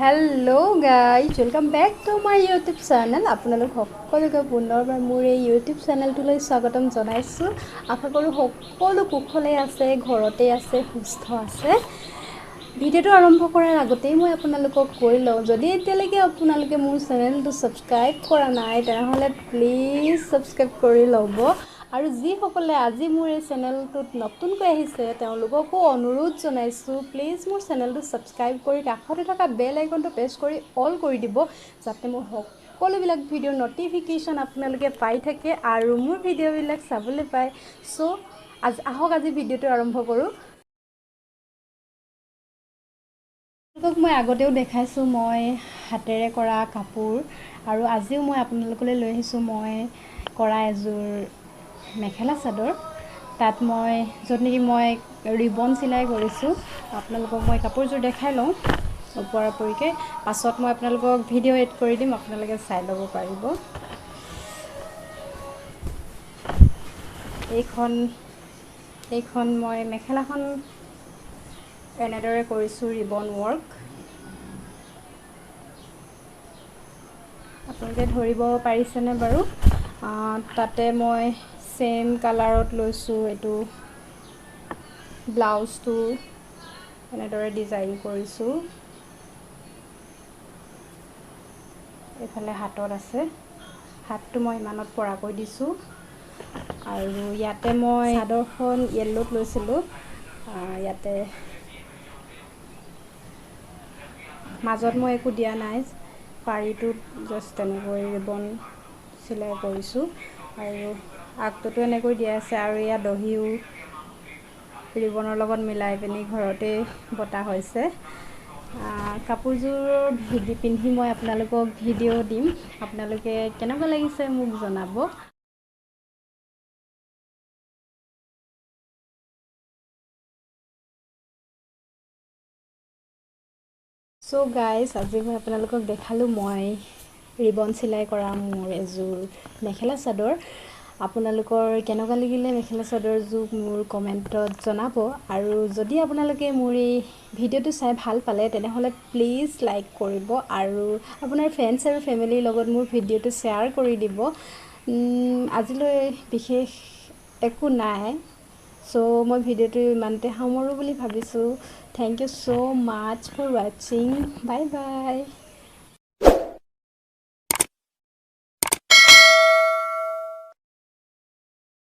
Hello guys, welcome back to my YouTube channel. আপোনালোক সকলোকে পুনৰবাৰ মোৰ এই ইউটিউব চেনেলটোলৈ স্বাগতম জনাইছোঁ। আশা কৰোঁ সকলো কুশলে আছে, ঘৰতে আছে, সুস্থ আছে। ভিডিঅ'টো আৰম্ভ কৰাৰ আগতেই মই আপোনালোকক কৈ লওঁ, যদি এতিয়ালৈকে আপোনালোকে মোৰ চেনেলটো ছাবস্ক্ৰাইব কৰা নাই তেনেহ'লে প্লিজ ছাবস্ক্ৰাইব কৰি ল'ব। আৰু যিসকলে আজি মোৰ এই চেনেলটোত নতুনকৈ আহিছে তেওঁলোককো অনুৰোধ জনাইছোঁ, প্লিজ মোৰ চেনেলটো ছাবস্ক্ৰাইব কৰি কাষতে থকা বেল আইকনটো প্ৰেছ কৰি অল কৰি দিব, যাতে মোৰ সকলোবিলাক ভিডিঅ'ৰ ন'টিফিকেশ্যন আপোনালোকে পাই থাকে আৰু মোৰ ভিডিঅ'বিলাক চাবলৈ পায়। চ' আজি আহক, আজি ভিডিঅ'টো আৰম্ভ কৰোঁ। আপোনালোকক মই আগতেও দেখাইছোঁ মই হাতেৰে কৰা কাপোৰ, আৰু আজিও মই আপোনালোকলৈ লৈ আহিছোঁ মই কৰা এযোৰ মেখেলা চাদৰ। তাত মই য'ত নেকি মই ৰিবন চিলাই কৰিছোঁ। আপোনালোকক মই কাপোৰযোৰ দেখাই লওঁ ওপৰা ওপৰিকৈ, পাছত মই আপোনালোকক ভিডিঅ' এড কৰি দিম, আপোনালোকে চাই ল'ব পাৰিব। এইখন মই মেখেলাখন এনেদৰে কৰিছোঁ ৰিবন ৱৰ্ক। আপোনালোকে ধৰিব পাৰিছেনে বাৰু? তাতে মই ছেইম কালাৰত লৈছোঁ এইটো ব্লাউজটো, এনেদৰে ডিজাইন কৰিছোঁ। এইফালে হাতত আছে, হাতটো মই ইমানত পৰাকৈ দিছোঁ। আৰু ইয়াতে মই চাদৰখন য়েল্ল'ত লৈছিলোঁ। ইয়াতে মাজত মই একো দিয়া নাই, পাৰিটোত জাষ্ট তেনেকৈ ৰিবন চিলাই কৰিছোঁ আৰু আগটোতো এনেকৈ দিয়া আছে। আৰু ইয়াত দহিও ৰিবনৰ লগত মিলাই পিনি ঘৰতেই বতা হৈছে। কাপোৰযোৰ পিন্ধি মই আপোনালোকক ভিডিঅ' দিম, আপোনালোকে কেনেকুৱা লাগিছে মোক জনাব। চ' গাইজ, আজি মই আপোনালোকক দেখালোঁ মই ৰিবন চিলাই কৰা মোৰ এযোৰ মেখেলা চাদৰ। আপোনালোকৰ কেনেকুৱা লাগিলে মেখেলা চাদৰযোৰ মোৰ কমেণ্টত জনাব। আৰু যদি আপোনালোকে মোৰ এই ভিডিঅ'টো চাই ভাল পালে তেনেহ'লে প্লিজ লাইক কৰিব আৰু আপোনাৰ ফ্ৰেণ্ডছ আৰু ফেমিলিৰ লগত মোৰ ভিডিঅ'টো শ্বেয়াৰ কৰি দিব। আজিলৈ বিশেষ একো নাই, চ' মই ভিডিঅ'টো ইমানতে সামৰোঁ বুলি ভাবিছোঁ। Thank you so much for watching. Bye bye.